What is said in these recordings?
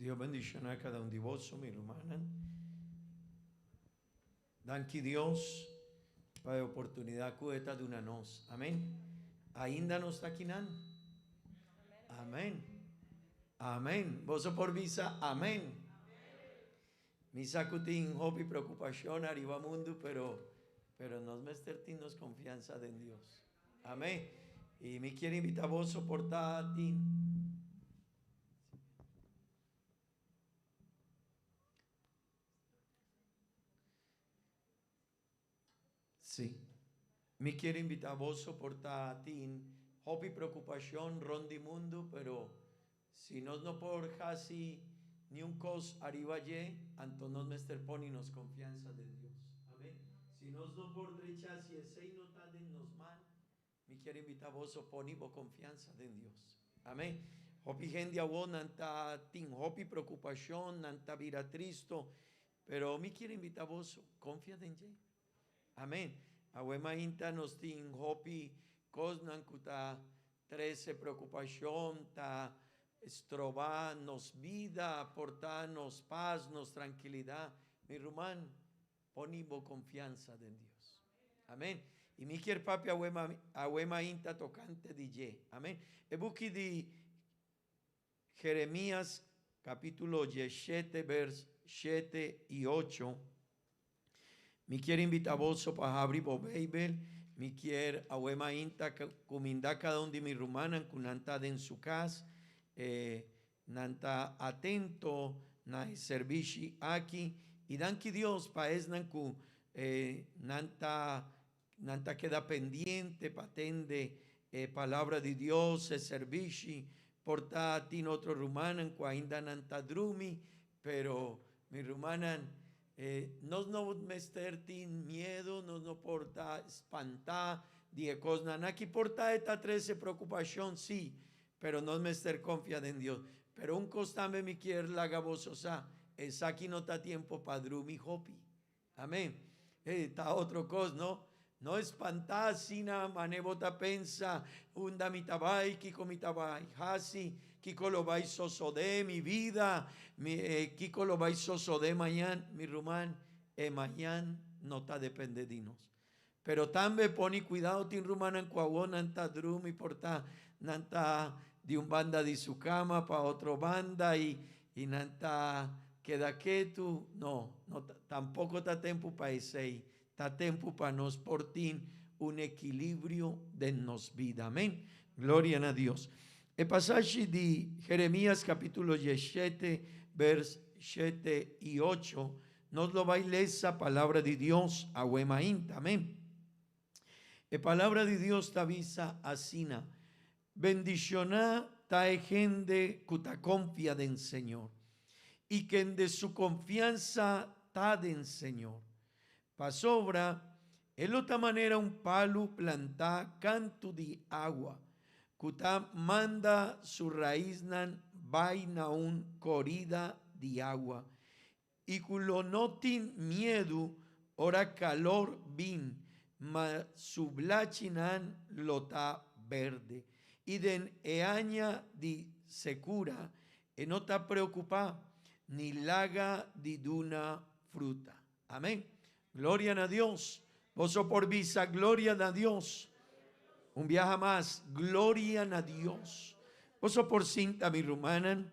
Dios bendiciona cada un di boso, mi rumannan. Danki Dios pa e oportunidad cu e ta duna nos. Amen. Ainda nos ta akinan. Amen. Amen. Boso por bisa amen. Mi sa cu tin hopi preocupacion ariba mundo, pero pero nos mester tin nos confiansa den Dios. Amen. Y mi kier invita boso por ta tin. Sí. Mi kier invita boso por ta tin hopi preocupacion rond di mundo, pero si nos no por haci ni un cos ariba dje, anto nos mester poni nos confiansa den Dios. Amen. Si nos no por drecha, si esey no ta den nos man, Mi kier invita boso poni bo confiansa den Dios. Amen. Hopi hende awo nan ta tin hopi preocupacion, nan ta bira tristo, pero mi kier invita boso, confia den dje. Amen. Awe mainta nos tin hopi cosnan cu ta trece preocupacion, ta stroba nos bida, porta nos paz, nos tranquilidad. Mi ruman, Poni bo konfiansa den Dios. Amen. I mi kier papia awe mainta tokante di dje. Amen. E buki di Jeremias kapitulo diesshete bers shete i ocho. Mi kier invita boso pa habri bo Beibel. Mi kier awe mainta kuminda kada un di mi rumannan ku nan ta den su kas. E Nan ta atento na e servishi aki i danki Dios pa esnan ku nan ta nan ta keda pendiente pa tende e palabra di Dios, e servishi. Por ta tin otro rumannan ku ainda nan ta drumi, pero mi rumannan nos no mester tin miedu, nos no por ta spantá di e kosnan aki. Por ta e ta trese preokupashon, sí, Pero nos mester confia den Dios. Pero un cos tambe mi kier laga boso sa, esaki no ta tiempo pa drumi hopi. Amen. Hey, ta otro cos, no? No espanta asina mane bo ta pensa, unda mi ta bai, kiko mi ta bai haci, kiko lo bai sosode mi vida, mi, eh, kiko lo bai sosode mañan. Mi ruman, e mañan no ta depende di nos. Pero tambe poni cuidao tin rumannan cu awor nan ta drumi por ta nan ta di un banda di su cama pa otro banda y y nan ta keda ketu no no ta tampoco ta tempo pa esey ta tempo pa nos por tin un equilibrio den nos bida amen gloria na Dios e pasashi di Jeremias capitulo diesshete vers shete y ocho Nos lo bai lesa palabra di Dios awe mainta. Amén. E palabra di Dios ta bisa asina, Bendishoná ta e hende ku ta konfia den Señor, i kende su konfiansa ta den Señor. Pasobra e lo ta manera un palu plantá kantu di awa, ku ta manda su raisnan bai na un korida di awa, i ku lo no tin miedu ora kalor bin, ma su blachinan lo ta berde. I den e aña di sekura e no ta preokupá, ni laga di duna fruta. Amén. Gloria na Dios. Boso por bisa gloria na Dios. Un biaha mas, gloria na Dios. Boso por sinta mi rumannan.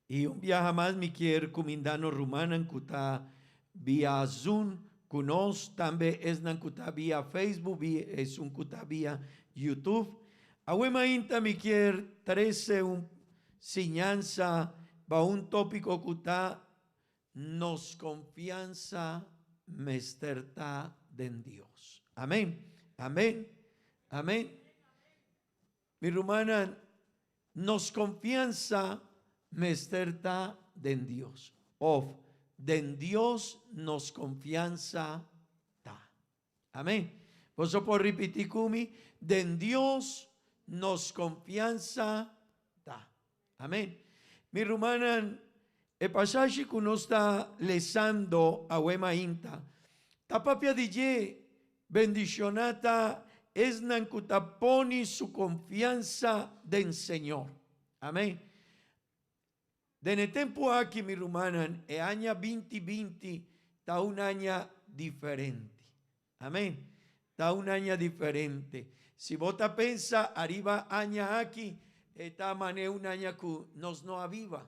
I un biaha mas mi kier kuminda nos rumannan ku ta via Zoom ku nos, tambe esnan ku ta via Facebook i esun ku ta via YouTube. Awe mainta mi kier trese un siñansa pa un tópiko ku ta Nos konfiansa mester ta den Dios. Amen. Amen. Amen. Mi rumannan, nos konfiansa mester ta den Dios, òf den Dios nos konfiansa ta. Amén. Boso por ripití ku mi, Den Dios nos konfiansa ta. Amén. Mi rumannan, e pasashi ku nos ta lesando awe mainta ta papia di dje, Bendishoná ta esnan ku ta poni su konfiansa den Señor. Amén. Den e tempu aki, mi rumannan, e aña 2020 ta un aña diferente. Amèn. Ta un aña diferente. Si bo ta pensa ariba aña aki, e ta manera un aña ku nos no a biba.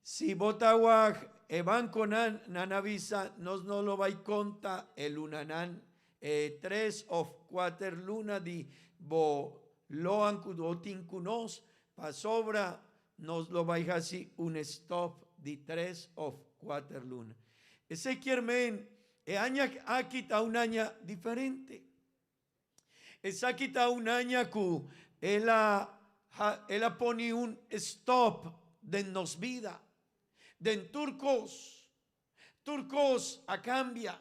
Si bo ta wak e bankonan, nan a bisa nos no lo bai konta e lunanan, e 3 òf 4 luna di bo loan ku bo tin ku nos, pasobra nos lo bai hasi un stop di 3 òf 4 luna. Esei kier men, e aña aki ta un aña diferente. Esaki ta un aña ku el a pone un stop den nos bida. Den tur kos. Tur kos a kambia.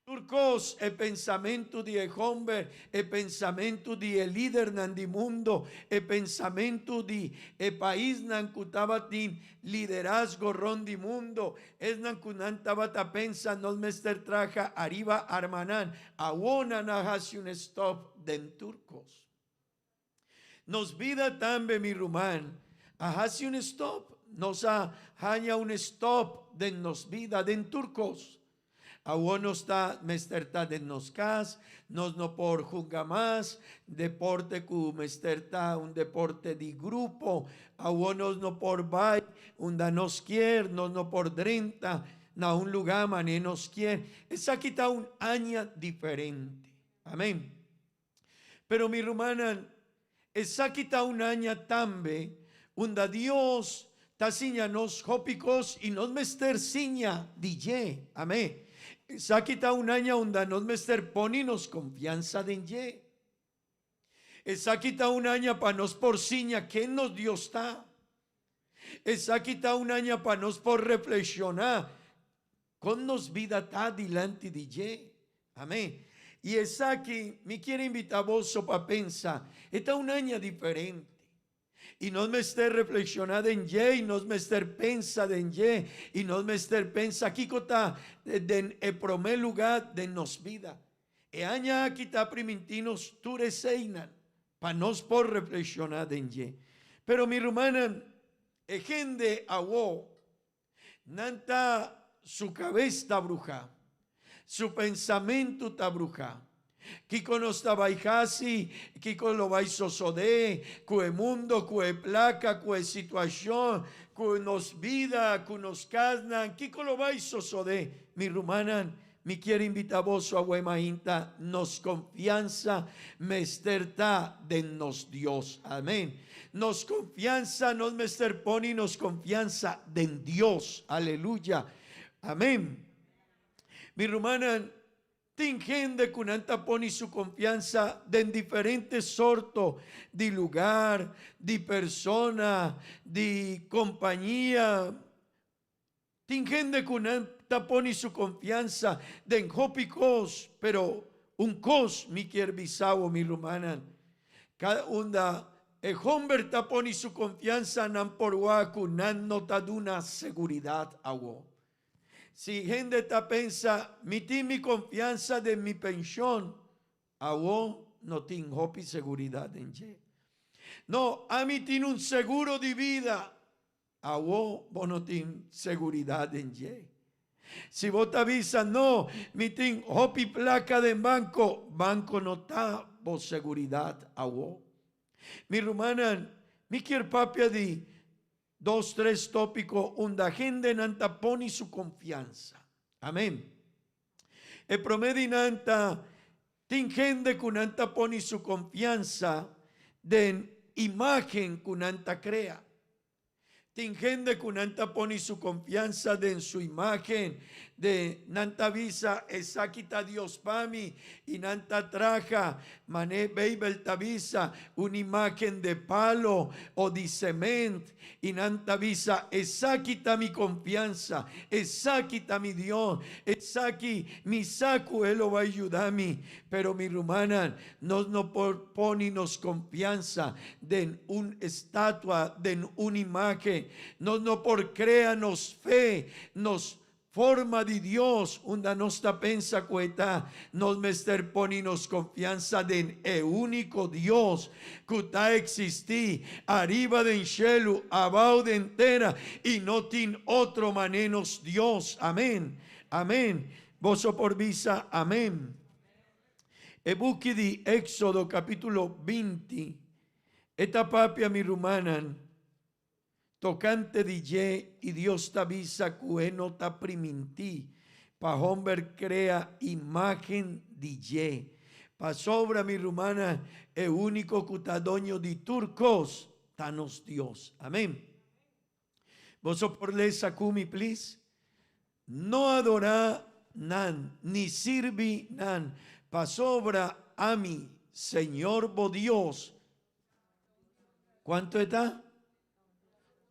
Tur kos, e pensamentu di e hòmber, e pensamentu di e lidernan di mundu, e pensamentu di e paisnan ku tabatin liderazgo rònt di mundu, esnan ku nan tabata pensa nos mester traha ariba armanan, awor nan a hasi un stop den tur kos. Nos bida tambe, mi ruman, a hasi un stop. Nos a haña un stop den nos bida, den tur kos. Awor nos ta mester ta den nos kas, nos no por hunga mas, deporte ku mester ta un deporte di grupo, awor nos no por bai unda nos ke, nos no por drenta na un lugá manera nos ke. Esaki ta un aña diferente. Amèn. Pero mi rumannan, esaki ta un aña tambe unda Dios ta siña nos hopi kos i nos mester siña di dje. Amèn. Esaki ta un aña unda nos mester pone nos konfiansa den dje. Esaki ta un aña pa nos por siña ken nos Dios ta. Esaki ta un aña pa nos por reflekshoná kon nos bida ta dilanti di dje. Amèn. I esaki, mi ke invitá bo pa pensa, ta un aña diferente. I nos mester reflekshoná den dje, i nos mester pensa den dje, i nos mester pensa kiko ta den e promé lugá den nos bida. E aña aki ta primintí nos tur eseinan pa nos por reflekshoná den dje. Pero mi rumannan, e hende awor, nan ta su kabes ta bruhá, su pensamentu ta bruhá. Kiko nos ta bai hasi, kiko lo bai sosodé, ku e mundu, ku e plaka, ku e situashon, ku nos bida, ku nos kasnan, kiko lo bai sosodé. Mi rumannan, mi ke invitá bo awe mainta, nos konfiansa mester ta den nos Dios. Amèn. Nos konfiansa, nos mester pone nos konfiansa den Dios. Aleluya. Amèn. Mi rumannan, tin hende ku nan ta pone su konfiansa den diferente sorto di lugá, di persona, di kompania. Tin hende ku nan ta pone su konfiansa den hopi kos, pero un kos mi ke bisa bo, mi rumannan. Kada unda e hòmber ta pone su konfiansa nan por wak ku nan no ta duna seguridat awo. Si hende ta pensa, mi tin mi konfiansa den mi penshon, awo no tin hopi seguridat den dje. No, ami tin un seguro di bida, awo bo no tin seguridat den dje. Si bo ta bisa, no, mi tin hopi plaka den banko, banko no ta bo seguridat awo. Mi rumannan, mi ke papia di dos, tres tópiko unda hende nan ta pone su konfiansa. Amèn. E promé di nan ta tin hende ku nan ta pone su konfiansa den imágen ku nan ta krea. Tin hende ku nan ta pone su konfiansa den su imágen, di nan ta bisa esaki ta Dios pa mi i nan ta traha manera Beibel ta bisa un imágen di palu òf di semènt i nan ta bisa esaki ta mi konfiansa, esaki ta mi Dios, esaki mi sa ku e lo bai yuda mi. Pero mi rumannan, nos no por pone nos konfiansa den un estatua, den un imágen. Nos no por krea nos fe, nos Forma di Dios unda nos ta pensa ku e ta, nos mester pone nos konfiansa den e úniko Dios ku ta eksistí ariba den shelu, abou den tera, i no tin otro manera nos Dios. Amén. Amén. Boso por bisa amén. E buki di Éxodo kapítulo 20, e ta papia, mi rumannan, Tokante di dje i Dios ta bisa ku e no ta primintí pa hòmber krea imágen di dje. Pasobra, mi rumannan, e úniko ku ta doño di tur kos ta nos Dios. Amén. Boso por lesa ku mi, plis? No adorá nan ni sirbi nan, pasobra ami, Señor bo Dios, Cuanto e ta?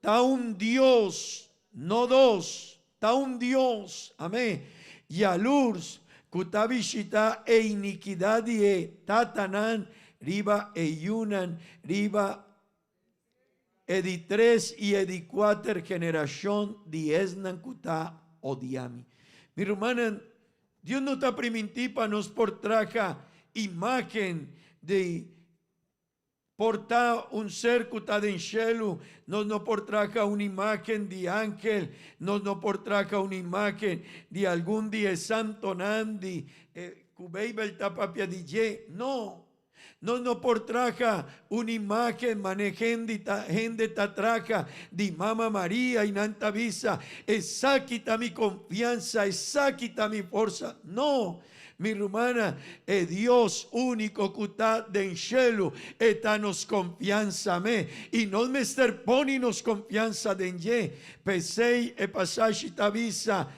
Ta un Dios, no dos, ta un Dios, amén, yalurs cu ta bishita e iniquidad di e tatanan riba e yunan, riba e di tres y e di cuater generacion di esnan cu ta odia mi. Mi rumannan, Dios no ta priminti pa nos por traha imagen di Por ta un ser ku ta den shelu, nos no por traha un imágen di ángel, nos no por traha un imágen di algun di e santonan di ku Beibel ta papia di dje. No! Nos no por traha un imágen manera hende ta hende ta traha di Mama Maria i nan ta bisa, Esaki ta mi konfiansa, esaki ta mi forsa. No! Mi rumana, e Dios úniko ku ta den shelu, e ta nos konfiansa me, i nos mester pone nos konfiansa den dje. P'esei e pasashi ta bisa,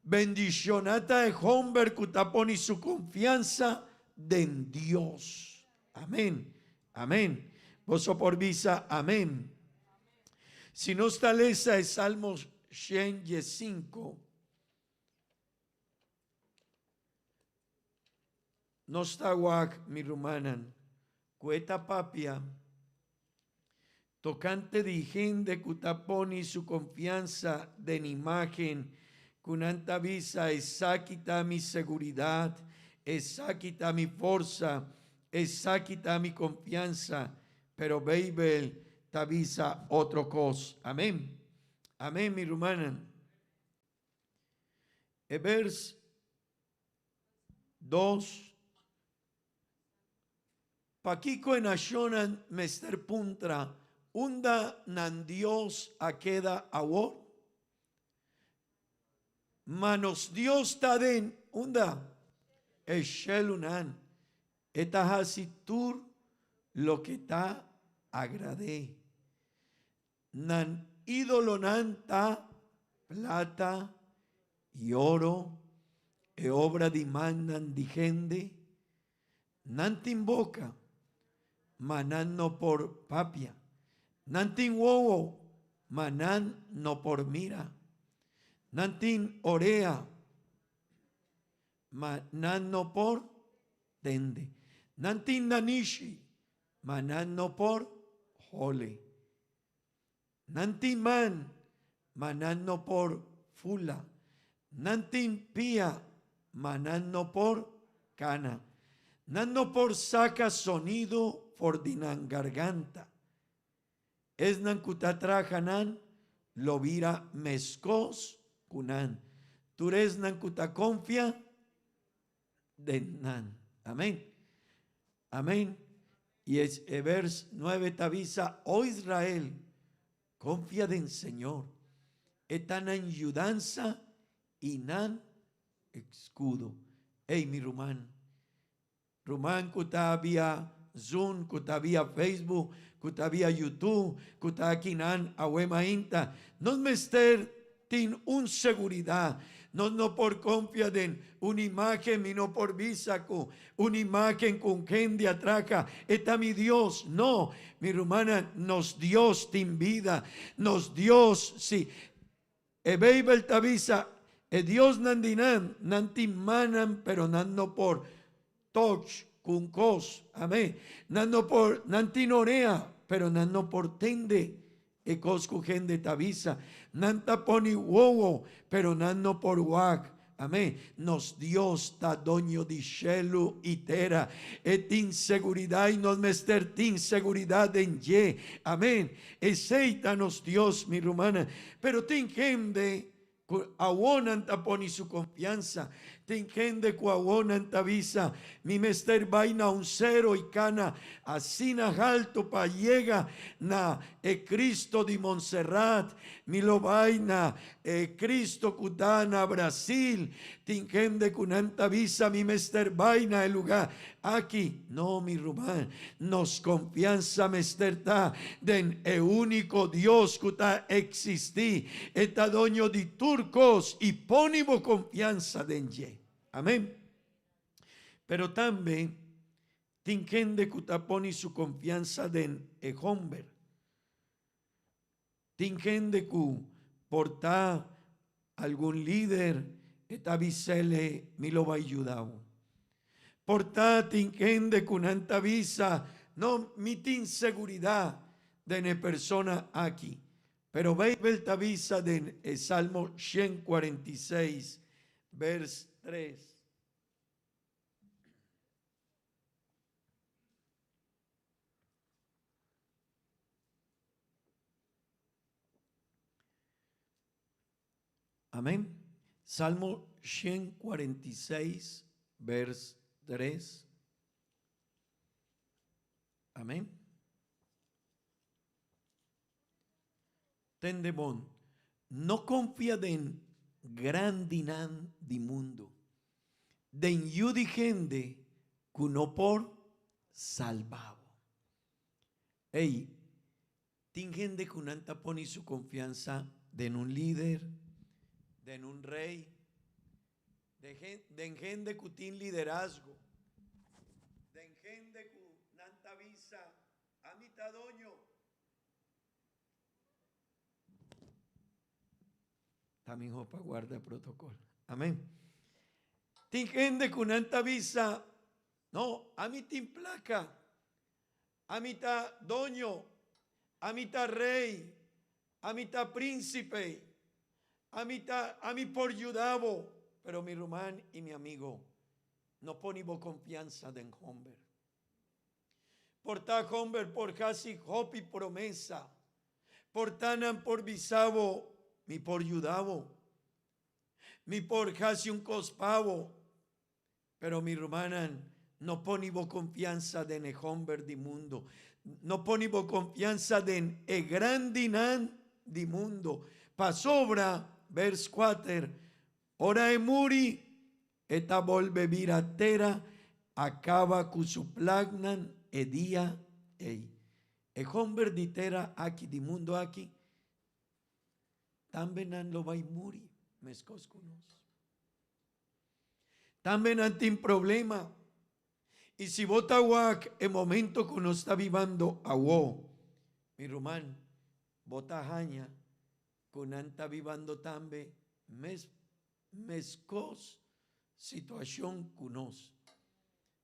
Bendishoná ta e hòmber ku ta pone su konfiansa den Dios. Amén. Amén. Boso por bisa amén. Si nos ta lesa e Salmo 105, Nos ta wak, mi rumannan, ku e ta papia tokante di hende ku ta pone su konfiansa den imágen, ku nan ta bisa, Esaki ta mi seguridat, esaki ta mi forsa, esaki ta mi konfiansa. Pero Beibel ta bisa otro kos. Amén. Amén, mi rumannan. E bers 2, Pakiko e nashonnan mester puntra, Unda nan Dios a keda awor? Ma nos Dios ta den unda? E shelunan. E ta hasi tur loke ta agrad'é. Nan ídolonan ta plata i oro, e obra di mannan di hende. Nan tin boka, ma nan no por papia. Nan tin wowo, ma nan no por mira. Nan tin orea, ma nan no por tende. Nan tin nanishi, ma nan no por hole. Nan tin man, ma nan no por fula. Nan tin pia, ma nan no por kana. Nan no por saka sonido for di nan garganta. Esnan ku ta traha nan lo bira meskos ku nan. Tur esnan ku ta konfia den nan. Amen. Amen. I e vers 9 ta bisa, O Israel, konfia den Señor. E ta nan yudansa i nan eskudo. Ey, mi ruman, ruman ku ta via Zoom, ku ta via Facebook, ku ta via YouTube, ku ta akinan awe mainta, nos mester tin un seguridat. Nos no por konfia den un imágen, mi no por bisa ku un imágen ku un hende a traha e ta mi Dios. No, mi rumannan, nos Dios tin bida. Nos Dios, si e Beibel ta bisa, e diosnan di nan, nan tin mannan pero nan no por touch ku un kos. Amén. Nan no por, nan tin orea pero nan no por tende. e kos ku hende ta bisa. Nan ta pone wowo, pero nan no por wak. Amén. Nos Dios ta doño di shelu i tera. E tin seguridat i nos mester tin seguridat den dje. Amén. Esei ta nos Dios, mi rumannan. Pero tin hende Ku awor nan ta pone su konfiansa. Tin hende ku awor nan ta bisa, Mi mester bai na un sero i kana asina haltu pa yega na e Cristo di Montserrat. Mi lo bai na e Cristo ku ta na Brasil. Tin hende ku nan ta bisa, Mi mester bai na e lugá Aki, no, mi ruman, nos konfiansa mester ta den e úniko Dios ku ta eksistí. E ta doño di tur kos i pone bo konfiansa den dje. Amén. Pero tambe tin hende ku ta pone su konfiansa den e hòmber. Tin hende ku por ta algun lider e ta bis'ele mi lo bai yuda bo. Por ta tin hende ku nan ta bisa no mi tin seguridat den e persona aki. Pero Beibel ta bisa den e Salmo 146 bers 3. Amén. Salmo 146, vers 3. Amén. Tende bon, no konfia den grandinan di mundu, den yu di hende ku no por salba bo. Ey, tin hende ku nan ta pone su konfiansa den un lider, den un rey, den hende ku tin liderazgo, den hende ku nan ta bisa, Ami ta doño. Ta mihó pa guarda protokòl. Amén. Tin hende ku nan ta bisa, No, ami tin plaka. Ami ta doño. Ami ta rei. Ami ta prínsipe. Ami ta, ami por yuda bo. Pero mi ruman i mi amigo, no pone bo konfiansa den hòmber. Por ta homber por haci hopi promesa. Por ta nan por bisa bo, Mi por yuda bo. Mi por haci un cos pa bo. Pero mi rumannan, no poni bo confiansa den e homber di mundo. No poni bo confiansa den e grandinan di mundo. Pasobra, vers kuater, ora e muri, E ta bolbe bira tera, a kaba ku su plagnan e dia ei. E homber di tera aki, di mundu aki, tambe nan lo bai muri meskos ku nos. Tambe nan tin problema. I si bo ta wak e momento ku nos ta bibando awo, mi ruman, bo ta haña ku nan ta bibando tambe mes Meskos situashon ku nos.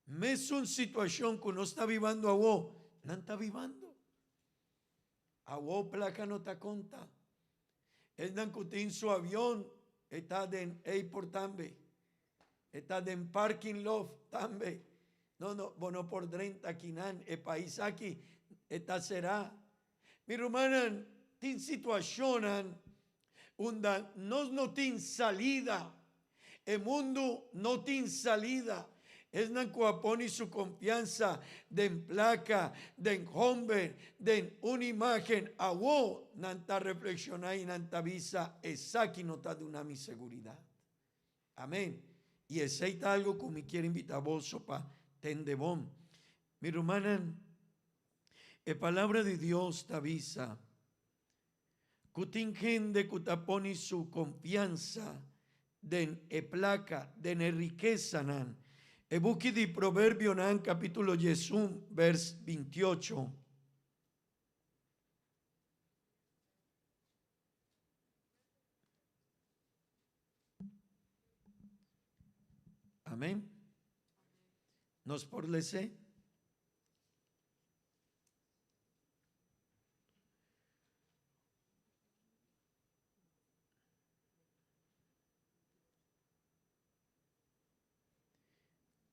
Mesun situashon ku nos ta bibando awo, nan ta bibando. Awo plaka no ta konta. Esnan ku tin su avion e ta den airport tambe. E ta den parking lot tambe. No, no, bo no por drenta akinan, e pais aki e ta será. Mi rumannan, tin situashonnan unda nos no tin salida. E mundu no tin salida. Esnan ku a pone su konfiansa den plaka, den homber, den un imágen, awo nan ta reflekshoná i nan ta bisa, Esaki no ta duna mi seguridat. Amén. I esei ta algu ku mi kier invitá boso pa tende bon. Mi rumannan, e Palabra di Dios ta bisa, Ku tin hende ku ta pone su konfiansa den e plaka, den e rikesanan. E buki di Proverbionan kapítulo diesun bèrs bintiocho. Amén. Nos por les'é?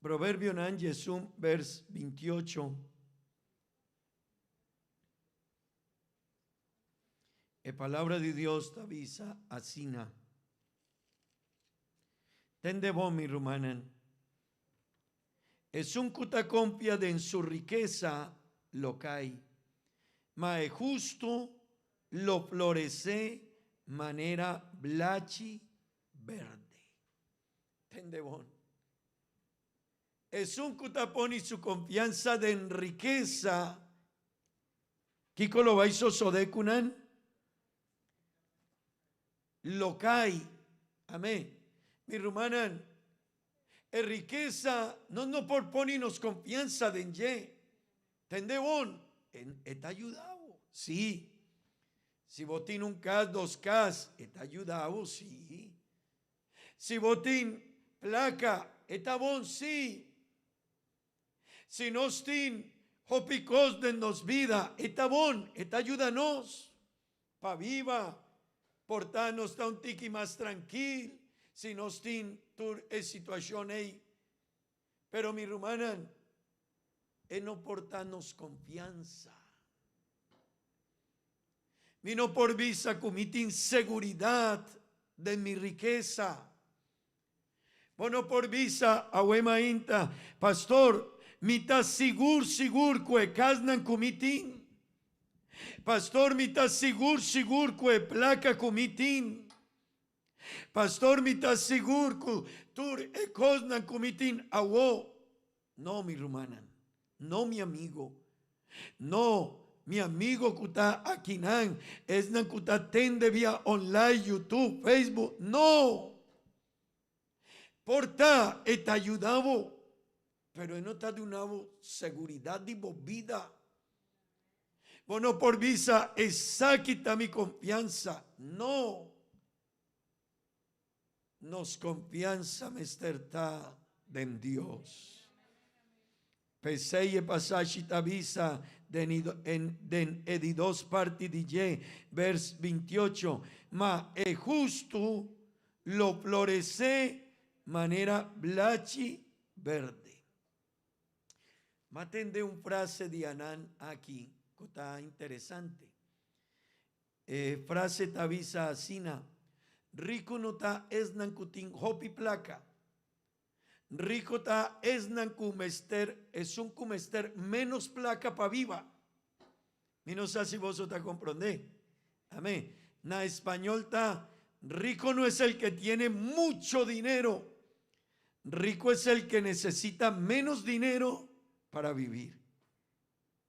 Proverbionan 11 vers 28. E palabra di Dios ta bisa asina. Tende bon, mi rumannan. Esun ku ta konfia den su rikesa lo kai, ma e hustu lo floresé manera blachi berde. Tende bon. Esun ku ta pone su konfiansa den rikesa, kiko lo bai sosodé ku nan? Lo kai. Amén. Mi rumannan, e rikesa nos no por pone nos konfiansa den dje. Tende bon, e ta yuda bo, sí. Si bo tin un kas, dos kas, e ta yuda bo, sí. Si bo tin plaka, e ta bon, sí. Si nos tin hopi kos den nos bida, e ta bon, e ta yuda nos pa biba. Por ta nos ta un tiki mas trankil si nos tin tur e situashon ei. Pero mi rumannan, e no por ta nos konfiansa. Mi no por bisa ku mi tin seguridat den mi rikesa. Bo no por bisa awe mainta, Pastor, mi ta sigur sigur ku e kasnan ku mi tin. Pastor, mi ta sigur sigur ku e plaka ku mi tin. Pastor, mi ta sigur ku tur e kosnan ku mi tin awo. No, mi rumannan. No, mi amigo. No, mi amigo ku ta akinan, esnan ku ta tende via online, YouTube, Facebook. No! Por ta e ta yuda bo, pero e no ta duna bo seguridat di bo bida. Bo no por bisa, Esaki ta mi konfiansa. No! Nos konfiansa mester ta den Dios. P'esei e pasashi ta bisa den den e di dos parti di dje, bers 28, Ma e hustu lo floresé manera blachi berde. M'a tende un frase di Anan aki ku ta interesante. E frase ta bisa asina, Riku no ta esnan ku tin hopi plaka. Riku ta esnan ku mester, esun ku mester ménos plaka pa biba. Mi no sa si boso ta komprondé. Amén. Na español ta, Rico no es el que tiene mucho dinero, rico es el que necesita menos dinero para vivir.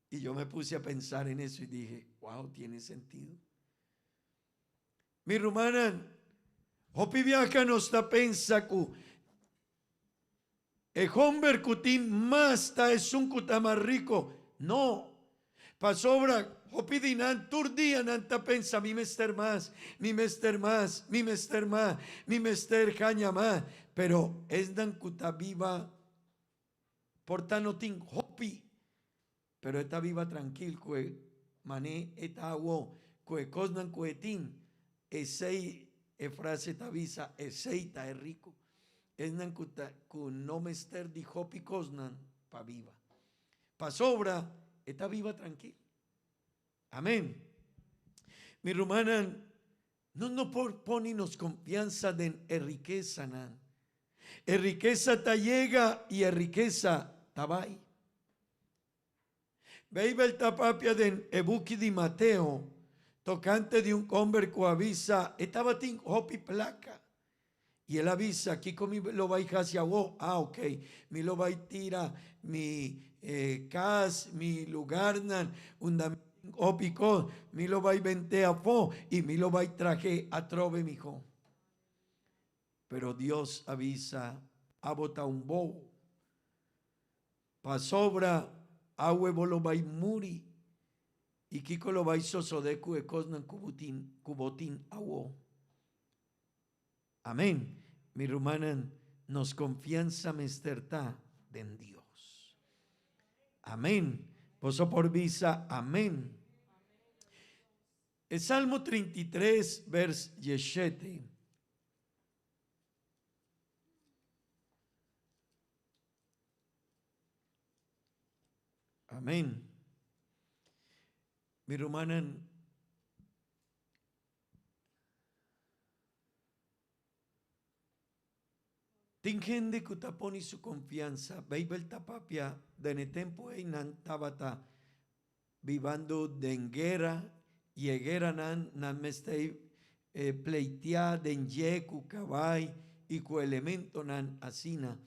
Y yo me puse a pensar en eso y dije, wow, tiene sentido. Mi rumannan, hopi biaha nos ta pensa ku e homber ku tin mas ta esun ku ta mas riko. No. Pasobra hopi di nan tur dia nan ta pensa mi mester mas, mi mester mas, mi mester mas, mi mester haña mas. Pero esnan ku ta biba Por ta no tin hopi, pero e ta biba trankil ku e mané e ta awo ku e kosnan ku e tin. Esei e frase ta bisa, esei ta e riku. Esnan ku ta ku no mester di hopi kosnan pa biba. Pasobra e ta biba trankil. Amen. Mi rumannan, nos no por pone nos konfiansa den e rikesanan. E rikesa ta yega i e rikesa ta bai. Beibel ta papia den e buki di Mateo tokante di un homber ku a bisa e tabatin hopi plaka. I el a bisa, Kiko mi lo bai hasi awo? Ah, ok, mi lo bai tira mi kas, mi lugarnan unda mi tin hopi kos, mi lo bai bent'é afó i mi lo bai trah'é atrobe mihó. Pero Dios a bisa, Abo ta un bobo. Pasobra awe bo lo bai muri, i kiko lo bai sosodé ku e kosnan ku bo tin, ku bo tin awo? Amén. Mi rumannan, nos konfiansa mester ta den Dios. Amén. Boso por bisa amén. E Salmo 33, vers 17. Amén. Mi rumannan, tin hende ku ta pone su konfiansa. Beibel ta papia den e tempu ei nan tabata bibando den guera i e gueranan nan mester pleitia den dje ku kabai i ku elementonan asina.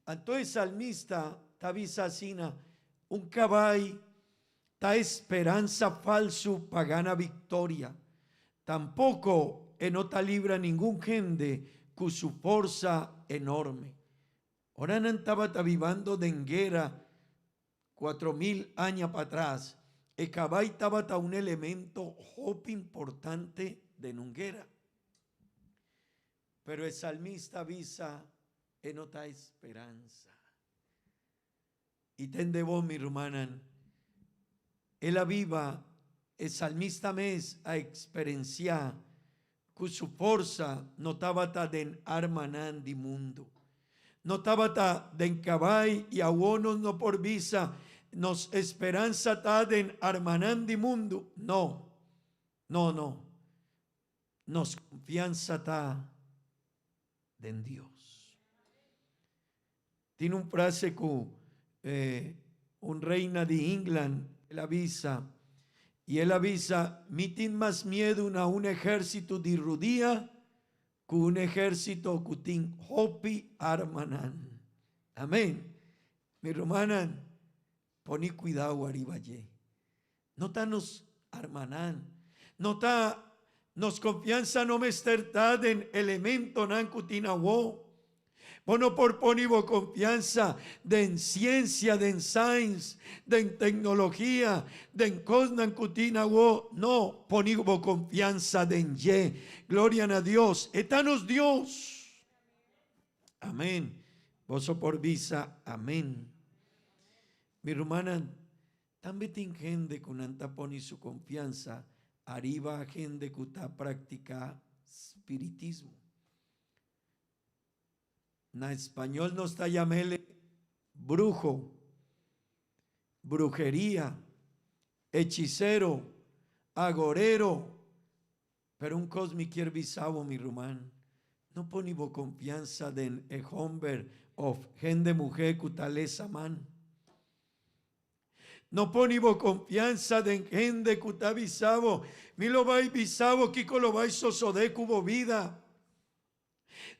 Anto e salmista ta bisa asina, Un kabai ta speransa falsu pa gana viktoria. Tampoko e no ta libra ningun hende ku su forsa enorme. Ora nan tabata bibando den guera 4000 aña patras, e kabai tabata un elemento hopi importante den un guera. Pero e salmista bisa e no ta speransa. I tende bo, mi rumannan, el a biba, e salmista mes a eksperensiá ku su forsa no tabata den armanan di mundu. No tabata den kabai i awor nos no por bisa nos esperansa ta den armanan di mundu. No, no, no. Nos konfiansa ta den Dios. Tin un frase ku un reina di England el a bisa, i el a bisa, Mi tin mas miedu na un ehérsito di rudia ku un ehérsito ku tin hopi armanan. Amén. Mi rumannan, pone kuidou ariba dje. No ta nos armanan, no ta nos konfiansa no mester ta den elementonan ku tin awó. Bo no por pone bo konfiansa den siensia, den science, den teknologia, den kosnan ku tin awó. No, pone bo konfiansa den dje. Gloria na Dios! E ta nos Dios. Amén. Boso por bisa amén. Mi rumannan, Tambe tin hende ku nan ta pone su konfiansa ariba hende ku ta praktiká spiritismo. Na español nos ta yam'el bruho, bruheria, hechicero, agorero. Pero un kos mi kier bisa bo, mi ruman, no pone bo konfiansa den e homber òf hende muhé ku ta lesa man. No pone bo konfiansa den hende ku ta bisa bo, Mi lo bai bisa bo kiko lo bai sosodé ku bo bida.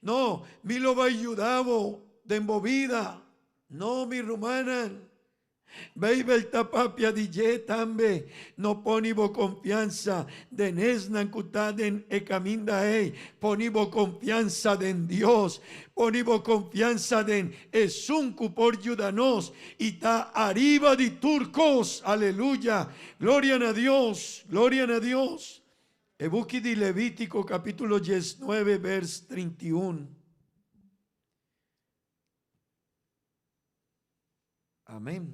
No, mi lo bai yuda bo den bo bida. No, mi rumannan. Beibel ta papia di dje tambe. No pone bo konfiansa den esnan ku ta den e kaminda ei. Pone bo konfiansa den Dios. Pone bo konfiansa den Esun ku por yuda nos i ta ariba di tur kos. Aleluya! Gloria na Dios! Gloria na Dios! E buki di Levítiko kapítulo 19 bèrs 31. Amèn.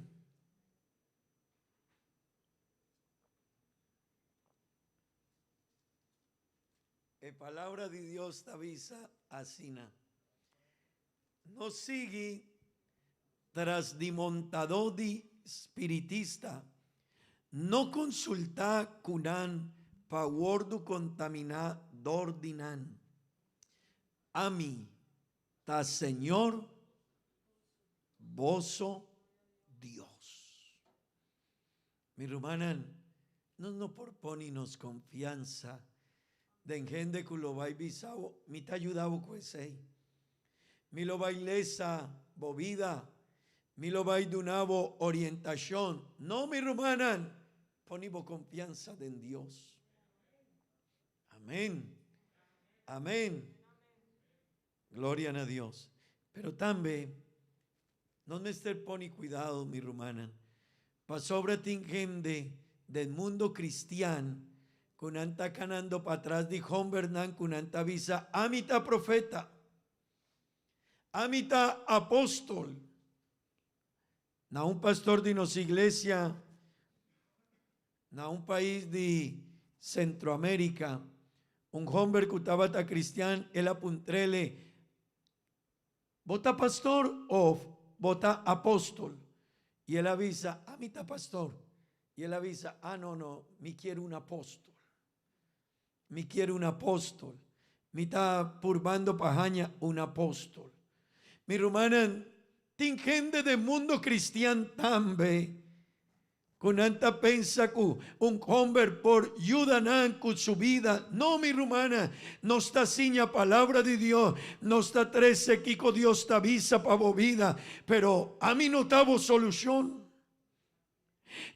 E palabra di Dios ta bisa asina, No sigui tras di montadó di spiritista, no konsultá ku nan pa wòrdu kontaminá dor di nan. Ami ta Señor boso Dios. Mi rumannan, nos no por pone nos konfiansa den hende ku lo bai bisa bo, Mi ta yuda bo ku esei. Mi lo bai lesa bo bida. Mi lo bai duna bo orientashon. No, mi rumannan, pone bo konfiansa den Dios. Amén. Amén. Gloria na Dios. Pero tambe nos mester pone cuidado, mi rumannan, pasobra tin hende den mundo cristian cu nan ta canando patras di hombernan cu nan ta bisa, Ami ta profeta. Ami ta apostol. Na un pastor di nos iglesia na un pais di Centroamerica, un homber cu tabata cristian, el a puntrele, Bo ta pastor of bo ta apostol? Y el a bisa, Ami ta pastor. Y el a bisa, Ah, no, no, mi kier un apóstol. Mi kier un apóstol. Mi ta purbando pa haña un apóstol. Mi rumannan, tin hende den mundo cristian tambe cu nan ta pensa cu un homber por yuda nan cu su bida. No, mi rumannan, nos ta siña palabra di Dios, nos ta trece kico Dios ta bisa pa bo bida, pero ami no ta bo solucion.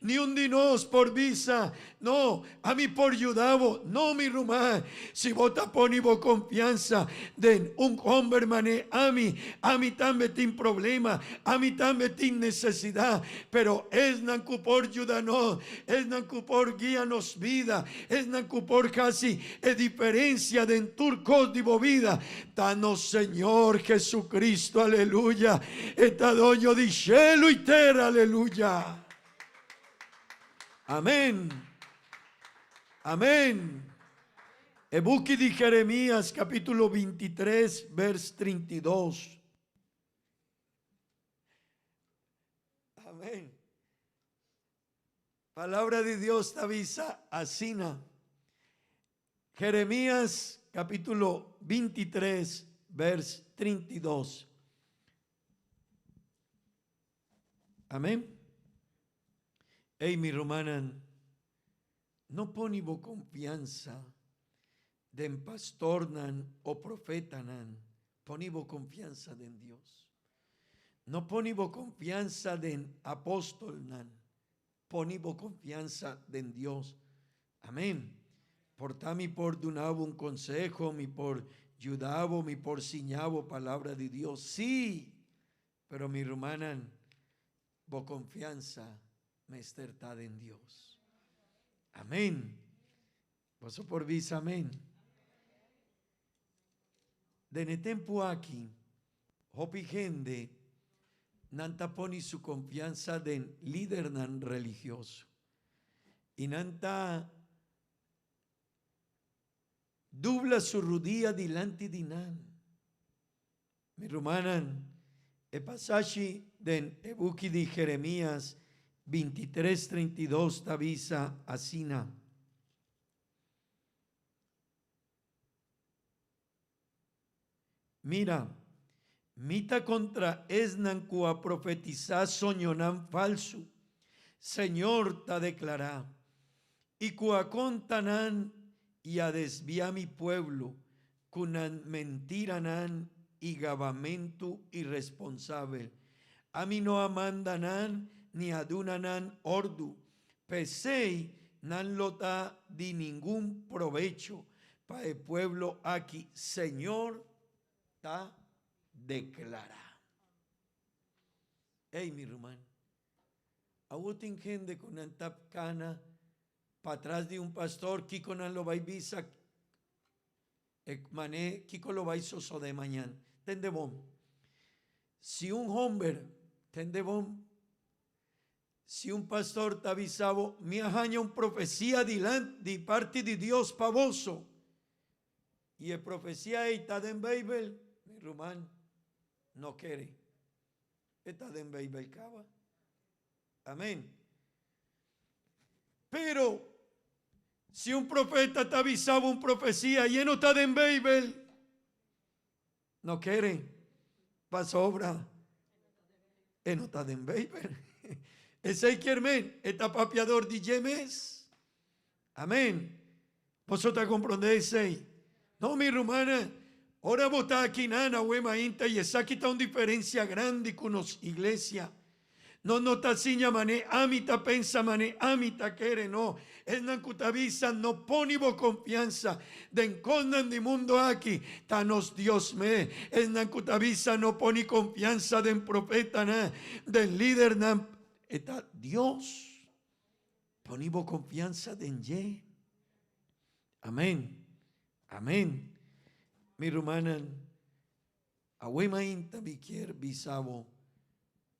Niun di nos por bisa, No, ami por yuda bo. No, mi ruman, si bo ta pone bo konfiansa den un hòmber manera ami, ami tambe tin problema, ami tambe tin nesesidat, pero esnan ku por yuda nos, esnan ku por guia nos bida, esnan ku por hasi e diferensia den tur kos di bo bida, ta nos Señor Jesucristo, aleluya. E ta doño di shelu i tera, aleluya. Amén. Amén. E buki di Jeremías capítulo 23 vers 32. Amén. Palabra di Dios ta bisa asina. Jeremías capítulo 23 vers 32. Amén. Ey, mi rumannan, no pone bo confiansa den pastornan o profetanan, pone bo confiansa den Dios. No pone bo confiansa den apostolnan, pone bo confiansa den Dios. Amén. Por ta mi por duna bo un conseho, mi por yuda bo, mi por siña bo palabra di Dios. Sí, pero mi rumannan, bo confiansa mester ta den Dios. Amén. Boso por bisa amén. Den e tempu aki, hopi hende nan ta pone su konfiansa den lidernan religioso i nan ta dubla su rudia dilanti di nan. Mi rumannan, e pasashi den e buki di Jeremias 23, 32 ta bisa asina. Mira, mi ta kontra esnan ku a profetisá soñonan falsu, Señor ta deklará, i ku a konta nan i a desviá mi pueblo ku nan mentiranan i gabamentu iresponsabel. Ami no a manda nan ni a duna nan òrdu. P'esei nan lo ta di ningun probecho pa e pueblo aki, Señor ta deklará. Ey, mi ruman, awor tin hende ku nan ta kana patras di un pastor, kiko nan lo bai bisa e man'é, kiko lo bai sosodé mañan? Tende bon, si un homber, tende bon, Si un pastor ta bisa bo, Mi a haña un profesia dilanti di parti di Dios pa boso, i e profesia ei ta den Beibel, mi ruman, no kere. E ta den Beibel kaba. Amen. Pero, si un profeta ta bisa bo un profesia i e no ta den Beibel, No kere, pasobra e no ta den Beibel. Esei kier men e ta papiador di dje mes. Amen. Boso ta komprondé esei? No, mi rumannan, ora bo ta akinan awe mainta i esaki ta un diferensia grandi ku nos iglesia. No no ta siña man'é ami ta pensa man'é ami ta kere no. Esnan ku ta bisa no pone bo konfiansa den kosnan di mundo aki ta nos Dios me. Esnan ku ta bisa no pone konfiansa den profetanan, den lidernan e ta Dios. Pone bo konfiansa den dje. Amen. Amen. Mi rumannan. Awe mainta mi kier bisa bo,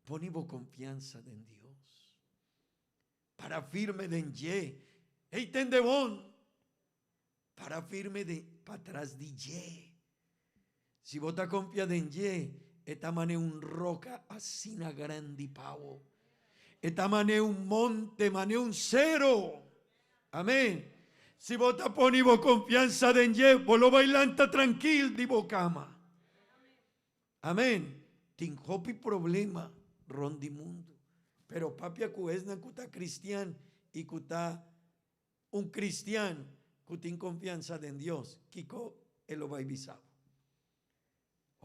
pone bo konfiansa den Dios. Para firme den dje. Ey tende bon! Para firme den patras di dje. Si bo ta konfia den dje, e ta mane un roka asina grandi pa bo. E ta manera un monte, manera un sero. Amén. Si bo ta pone bo konfiansa den dje, bo lo bai lanta trankil di bo kama. Amén. Tin hopi problema rond di mundu, pero papia ku esnan ku ta kristian i ku ta un kristian ku tin konfiansa den Dios, kiko e lo bai bisa bo?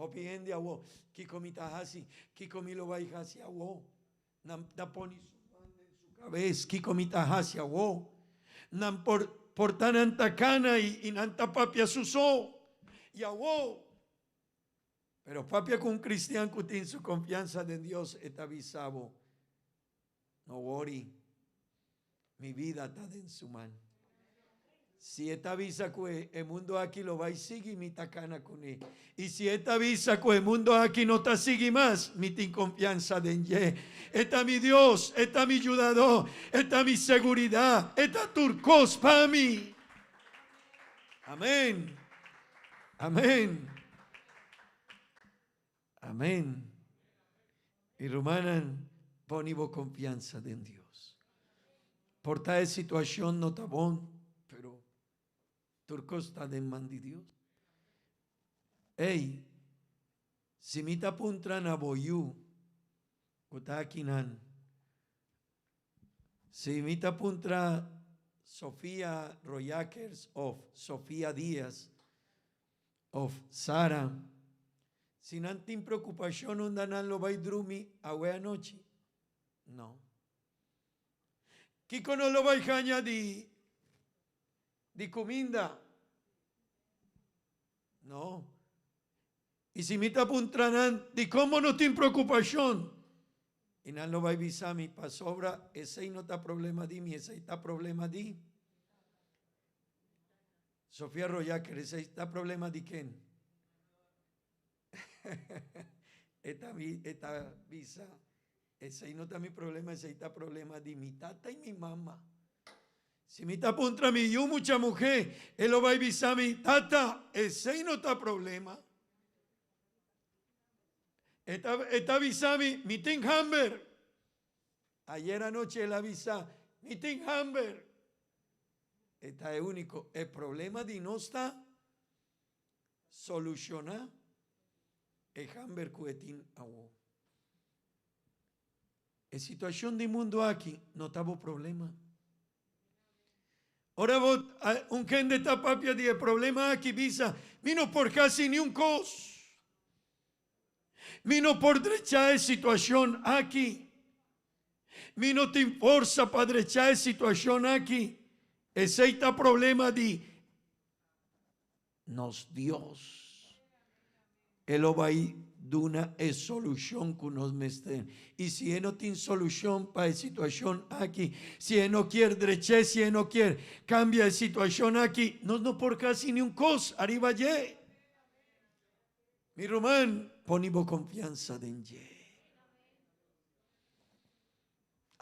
Hopi hende awo, Kiko mi ta hasi? Kiko mi lo bai hasi awo? Nan ta pone su man den su kabes, Kiko mi ta hasi awo? Nan por por ta nan ta kana i nan ta papia su so. I awo? Pero papia ku un kristian ku tin su konfiansa den Dios, e ta bisa bo, No wori, mi bida ta den su man. Si e ta bisa ku e mundo aki lo bai sigui, mi ta kana kuné. I si e ta bisa ku e mundo aki no ta sigui mas, mi tin konfiansa den dje. E ta mi Dios, e ta mi Yudadó, e ta mi seguridat, e ta tur kos pa mi. Amén. Amén. Amén. Mi rumannan, pone bo confiansa den Dios. Por ta e situacion no ta bon, pero tur cos ta den man di Dios. Ey, si mi ta puntra na bo yu cu ta akinan, si mi ta puntra Sofia Royakers of Sofia Diaz of Sara, si nan tin preocupacion unda nan lo bay drumi awe anochi? No. Kico nos lo bay haña di di cuminda? No. I si mi ta puntra nan, Dikon bo no tin preokupashon? I nan lo bai bisa mi, Pasobra esei no ta problema di mi, esei ta problema di Sofia Royaker, esei ta problema di ken? E ta e ta bisa, Esei no ta mi problema, esei ta problema di mi tata i mi mama. Si mi ta puntra mi yu mucha muhé, e lo bai bisa mi, Tata, esei no ta problema. E ta, e ta bisa mi, Mi tin hamber. Ayer anochi el a bisa, Mi tin hamber. E ta e úniko. E problema di nos ta solushoná e hamber ku e tin awor. E situacion di mundo aki no ta bo problema. Ora bo un hende ta papia di e problema aki bisa, mi no por haci niun cos. Mi no por drecha e situacion aki. Mi no tin forsa pa drecha e situacion aki. Esey ta problema di nos Dios. E lo bai duna e solushon ku nos mester. I si e no tin solushon pa e situashon aki, si e no kier drech'é, si e no kier kambia e situashon aki, nos no por hasi niun kos ariba dje. Mi ruman, pone bo konfiansa den dje.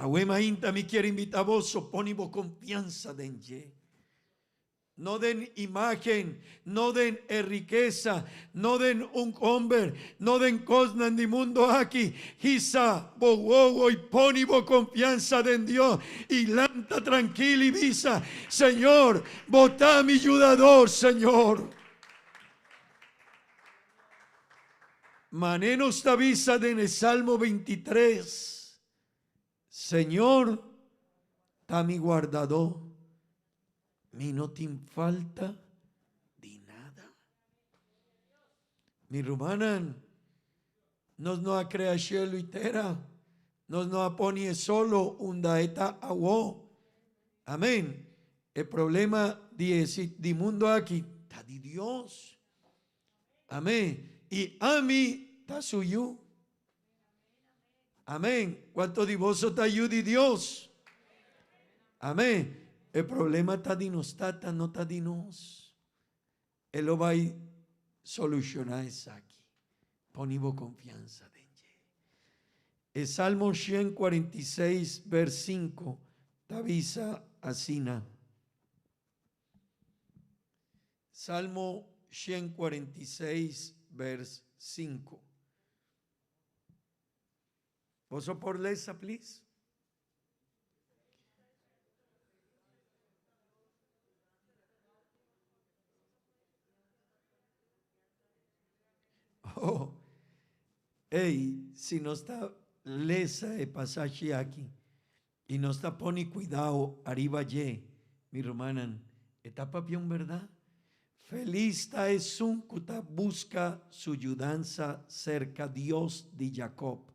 Awe mainta mi kier invitá boso, pone bo konfiansa den dje. No den imágen, no den e rikesa, no den un homber, no den kosnan di mundo aki. Hisa bo wowo i poni bo konfiansa den Dios i lanta trankil i bisa, Señor, bo ta mi yudador, Señor. Mane nos ta bisa den e Salmo 23, Señor ta mi guardadó, Mi no tin falta di nada. Mi rumannan, nos no a crea cielo y tera, nos no a pone e solo unda e ta awo. Amen. E problema di e di mundo aki ta di Dios. Amen. Y ami ta su yu. Amén. Cuanto di boso ta yu di Dios? Amén. E problema ta di nos tata, no ta di nos. E lo bai soluciona esaki. Poni bo confianza den dje. E Salmo 146 vers 5 ta bisa asina. Salmo 146 vers 5. Boso por lesa, please? Ey, si nos ta lesa e pasashi aki i nos ta pone kuidao ariba dje, mi rumannan, e ta papia un bèrdat. Felis ta esun ku ta buska su yudansa serka Dios di Jakòb,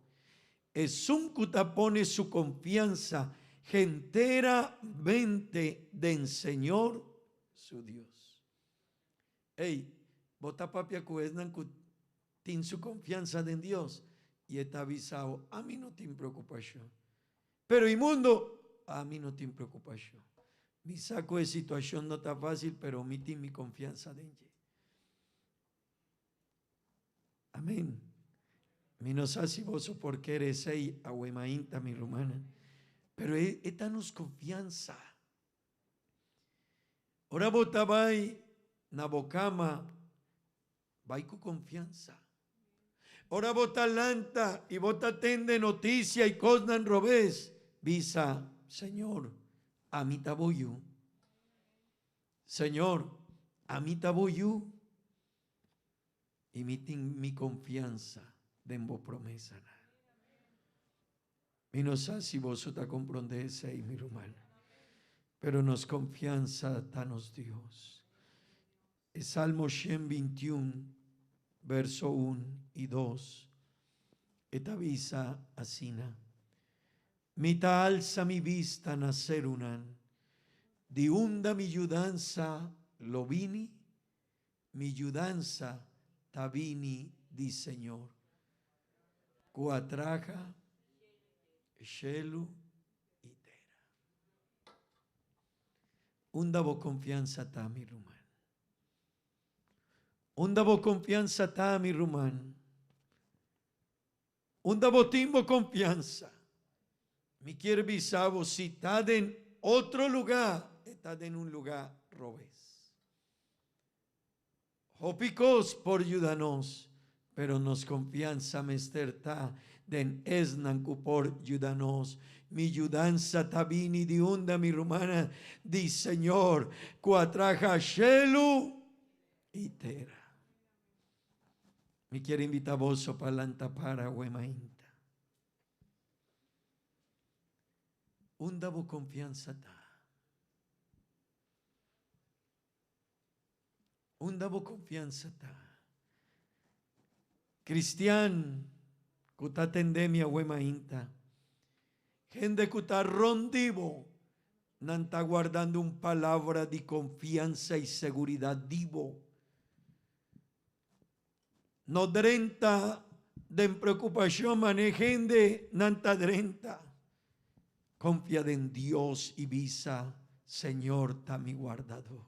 esun ku ta pone su konfiansa henteramente den Señor su Dios. Ey, bo ta papia ku esnan ku tin su konfiansa den Dios i e ta bisa bo, Ami no tin preokupashon. Pero e mundo, Ami no tin preokupashon. Mi sa ku e situashon no ta fásil, pero mi tin mi konfiansa den dje. Amén. Mi no sa si boso por kere esei awe mainta, mi rumannan, pero e, e ta nos konfiansa. Ora bo ta bai na bo kama, bai ku konfiansa. Ora bo ta lanta i bo ta tende notisia i kosnan robes, bisa, Señor, ami ta bo yu. Señor, ami ta bo yu i mi tin mi konfiansa den bo promesanan. Mi no sa si boso ta komprondé esei, mi ruman, pero nos konfiansa ta nos Dios. E Salmo 121, verso un i dos, e ta bisa asina, Mi ta alsa mi bista na serunan, di unda mi yudansa lo bini? Mi yudansa ta bini di Señor, ku a traha shelu i tera. Unda bo konfiansa ta, mi ruman? Unda bo konfiansa ta, mi ruman? Unda bo tin bo konfiansa? Mi kier bisa bo si ta den otro lugá, e ta den un lugá robes. Hopi kos por yuda nos, pero nos konfiansa mester ta den esnan ku por yuda nos. Mi yudansa ta bini di unda, mi rumannan? Di Señor, ku a traha shelu i tera. Mi kier invita boso pa lanta para awe mainta. Unda bo konfiansa ta? Unda bo konfiansa ta? Kristian ku ta tende mi awe mainta, hende ku ta rond di bo, nan ta guardando un palabra di konfiansa i seguridat di bo. No drenta den preokupashon manera hende nan ta drenta. Konfia den Dios i bisa, Señor ta mi wardadó.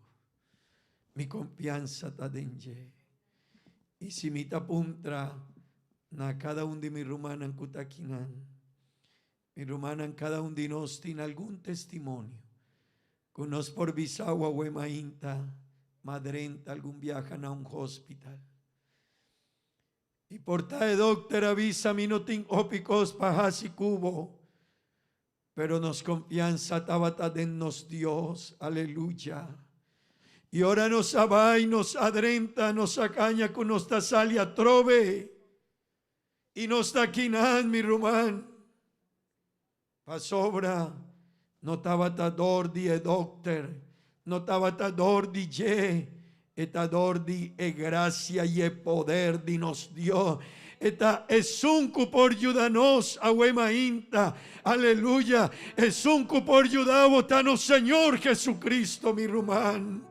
Mi konfiansa ta den dje. I si mi ta puntra na kada un di mi rumannan ku ta akinan, mi rumannan kada un di nos tin algun testimonio ku nos por bisa awe mainta ma drenta algun biaha na un hospital. I por ta e dokter a bisa mi no tin hopi kos pa hasi ku bo, pero nos konfiansa tabata den nos Dios. Aleluya. I ora nos a bai, nos a drenta, nos a kaña ku nos ta sali atrobe. I nos ta kinan, mi ruman, pasobra no tabata dor di e dokter, no tabata dor di dje, e ta dor di e gracia i e poder di nos Dios. E ta esun ku por yuda nos awe mainta. Aleluya! Esun ku por yuda bo ta nos Señor Jesucristo, mi ruman.